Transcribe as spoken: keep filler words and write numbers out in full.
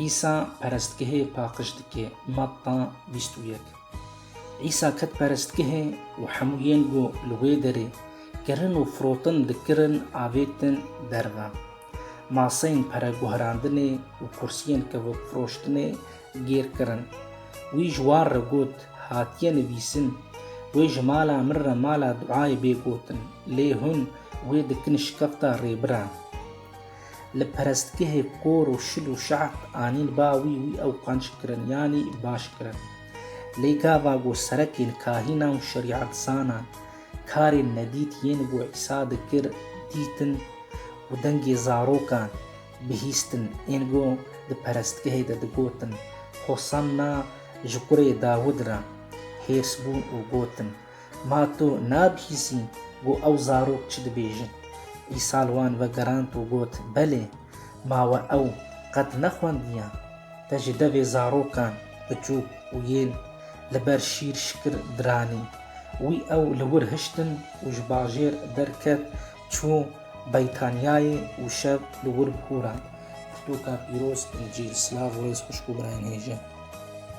Îsa perestgehê paqij dike. Matta bîst û yek. Îsa ket perestgehê û hemû yên ku li wê derê kirin û firotin dikirin avêtin derve. Maseyên pereguherandinê û kursiyên kevokfiroştinê gêr kirin. Wî ji wan re got, Hatiye nivîsin, Wê ji mala min re mala duayê bê gotin, lê hûn wê dikin şikefta rêbiran. Li perestgehê kor û şil û şeht anîn ba wî, wî ew qenc kirin, yanî baş kirin. Lê gava ku serekên kahînan û şerîetzanan karên nedît yên ku Îsa dikir dîtin û dengê zarokan bihîstin, ên ku di perestgehê de digotin, Hosanna ji kurê Dawid re, hêrs bûn û gotin, Ma tu nabihîsî ku ew zarok çi dibêjin? Îsa li wan vegerand û got, Belê, ma we ew qet nexwendiye? Te ji devê zarokan biçûk û yên li ber şîr şikir diranî. Wî ew li wir hiştin û ji bajêr derket, çû Beytaniyayê û şev li wir bihûrand. Pirtûka pîroz, Încîl. Silav û rêz xwişk û birayên hêja.